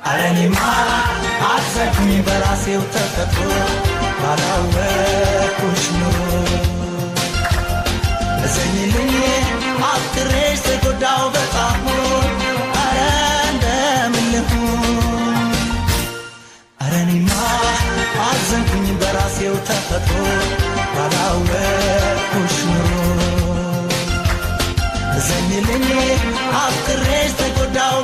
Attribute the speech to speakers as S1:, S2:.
S1: ኧረ እኔማ አዘንኩኝ በራሴው ተፈጥሮ ባላወቅኩሽ ኑሮ። እዘኝልኝ አፍቅሬሽ ተጎዳው በጣም፣ ኧረ እንደምን ልሁን? ኧረ እኔማ አዘንኩኝ በራሴው ተፈጥሮ ባላወቅኩሽ ኑሮ። እዘኝልኝ አፍቅሬሽ ተጎዳው።